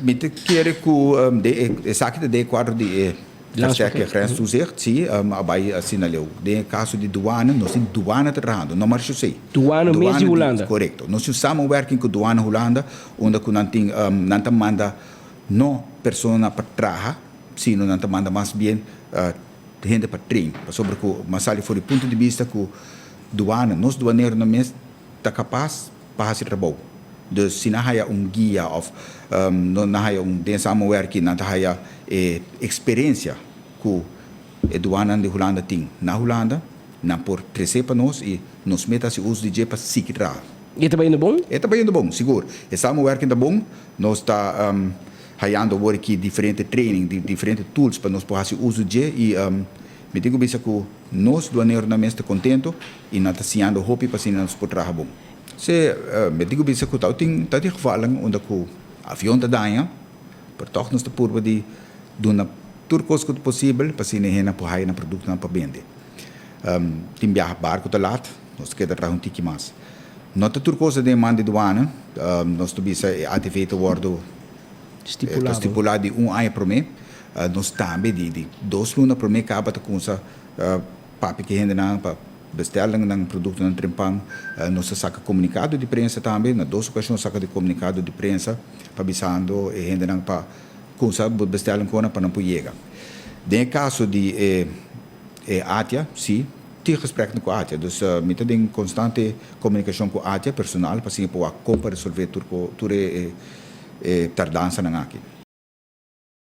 Mi ta kere ku den esaki ta den e kuadro di e versterking grenstoezicht, si, a bai asina leu. Den e kaso di duana, nos tin duana trahando, no marechaussee. Duana mes di Hulanda? Korekto. Nos tin samenwerking ku duana Hulanda, unda ku nan tin, nan ta manda no persona pa traha, sino nan ta manda mas bien hende pa train. Pasobra ku mas sali for di punto di bista ku duana, nos duaneronan mes ta kapas pa hasi trabou. Dus si nan haya un guia of nan haya un den samenwerking nan ta haya e experiencia cu e duananan di Hulanda tin na Hulanda, nan por trece pa nos y nos meta haci uso di dje pa sigui traha. Y e ta bayendo bon? E ta bayendo bon, sigur. E samenwerking ta bon. Nos ta hayando awor aki diferente training, diferente tools pa nos por haci uso di dje y mi tin cu bisa cu nos duaneronan mes ta contento y nan ta siñando hopi pa asina nos por traha bon. Se mi tin ku bisa ku tabatin tabatin gevallen unda ku avion ta daña, pero tòg nos ta purba di duna tur kos ku ta posibel pa asina e hende por haya nan produktonan pa bende. Tin biaha barku ta lat, nos ta keda traha un tiki mas. No ta tur kos ta den man di duana, nos ta bisa e ATV ta wòrdu ta stipulá di un aña promé, nos tambe di dos luna promé kaba ta kumsa papia ku e hendenan pa Bestelling nan produktonan trempan. Nos a saka komunikado di prensa tambe, na dos okashon saka di komunikado di prensa pa bisando e hendenan pa kumsa bestelling kona pa nan por yega. Den e kaso di e e ATIA, si, tin gespreknan ku ATIA. Dus mi ta den konstante komunikashon ku ATIA personal pa siña por wak kon pa resolve tur tur e e tardansanan aki.